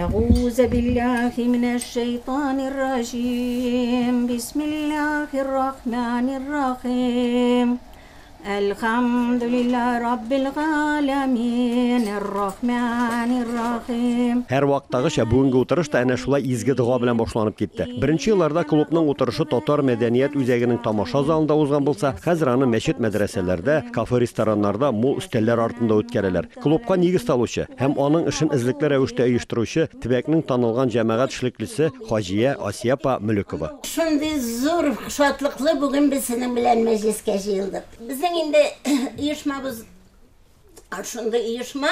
Әгузе биллахи минәш-шәйтанир раҗим. Бисмиллахир рахманир рахим. Әлхәмдүлиллаһи раббил галәмин, ар-рахманир рахим. Һәрвакыттагыча, бүгенге утырыш та әнә шулай изге дога белән башланып китте. Беренче елларда клубның утырышы Татар мәдәният үзәгенең тамаша залында узган булса, хәзер аны мәчет-мәдрәсәләрдә, кафе-рестораннарда мул өстәлләр артында үткәрәләр. Клубка нигез салучы һәм аның эшен эзлекле рәвештә оештыручы, төбәкнең танылган җәмәгать эшлеклесе хаҗия Асия апа Мөлекова. Шундый зур шатлыклы бүген без сезнең белән мәҗлескә җыелдык. Безнең инде оешмабыз шундый оешма,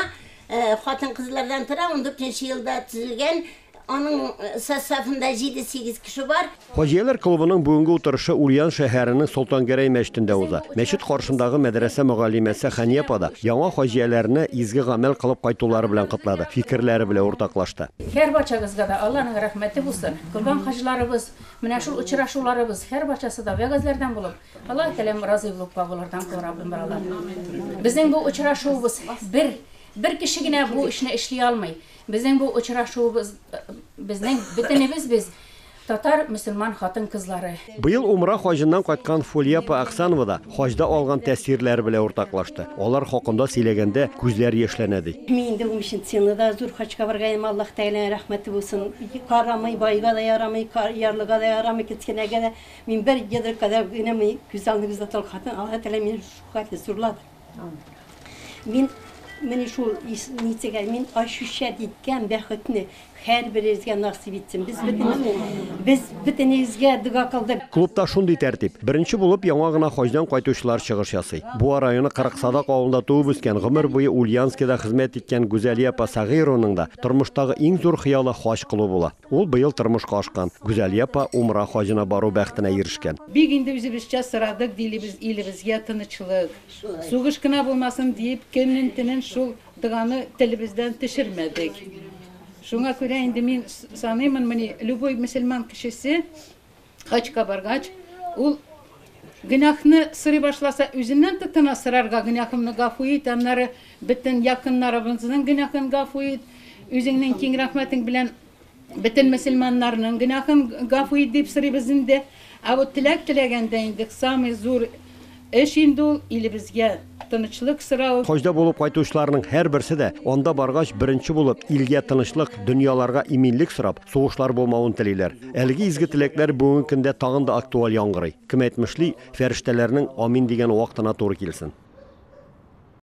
хатын-кызлардан тора, ундүртенче елда төзелгән. Аның составында җиде-сигез кеше бар. Хаҗияләр клубының бүгенге утырышы Ульян шәһәренең Солтангәрәй мәчетендә уза. Мәчет каршындагы мәдрәсә мөгаллимәсе Хәния апа да яңа хаҗияләрне изге гамәл кылып кайтулары белән котлады, фикерләре белән уртаклашты. Һәрбарчагызга да Алланың рәхмәте булсын. Кылган хаҗларыбыз, менә шул очрашуларыбыз һәрбарчасы да вәгазьләрдән булып, Аллаһ Тәгаләм разый булып кабулардан кыл, Раббым, балалар. Безнең бу очрашуыбыз бер, бер кеше генә бу эшне эшли алмый. Безнең бу очрашуыбыз, безнең бөтенебез без татар мөселман хатын-кызлары. Быел Умра хаҗыннан кайткан Фулия апа Әхсанова да хаҗда алган тәэсирләре белән уртаклашты. Алар хакында сөйләгәндә күзләр яшьләнә, ди. Мин инде унбишенче елны да зур хаҗга барган идем, Аллаһ Тәгаләнең рәхмәте булсын. Карамый, байга да ярамый, ярлыга да ярамый, кечкенәгә дә. Мин бер йодрык кадәр генә күз алдыгызда торган хатын, Аллаһ Тәгалә мине шулкадәр зурлады. Мин менә шул ничегә мин ощущать иткән бәхетне һәрберегезгә насыйп итсен. Без бөтен без бөтенегезгә дога кылдык. Клубта шундый тәртип. Беренче булып яңа гына хаҗдан кайтучылар чыгыш ясый. Буа районы Кырыксадак авылында туып үскән, гомер буе Ульяновскида хезмәт иткән Гүзәлия апа Сәгыйрованың да тормыштагы иң зур хыялы хаҗ кылу була. Ул быел тормышка ашкан. Гүзәлия апа Умра хаҗына бару бәхетенә ирешкән. Бик инде үзебезчә сорадык, дилибез, илебезгә тынычлык, сугыш кына булмасын диеп, көнен-төнен шул доганы телебездән төшермәдек. Шуңа күрә инде мин саныймын, менә любой мөселман кешесе хаҗка баргач, ул гөнаһны сорый башласа, үзеннән тотына сорарга, гөнаһымны гафу ит, аннары бөтен якыннарыбызның гөнаһын гафу ит, үзеңнең киң рәхмәтең белән бөтен мөселманнарның гөнаһын гафу ит дип сорыйбыз инде. Ә вот теләк теләгәндә инде самый зур эш инде ул илебезгә тынычлык сорау. Хаҗда булып кайтучыларның һәрберсе дә анда баргач беренче булып илгә тынычлык, дөньяларга иминлек сорап, сугышлар булмавын телиләр. Әлеге изге теләкләр бүгенге көндә тагын да актуаль яңгырый. Кем әйтмешли, фәрештәләрнең амин дигән вакытына туры килсен.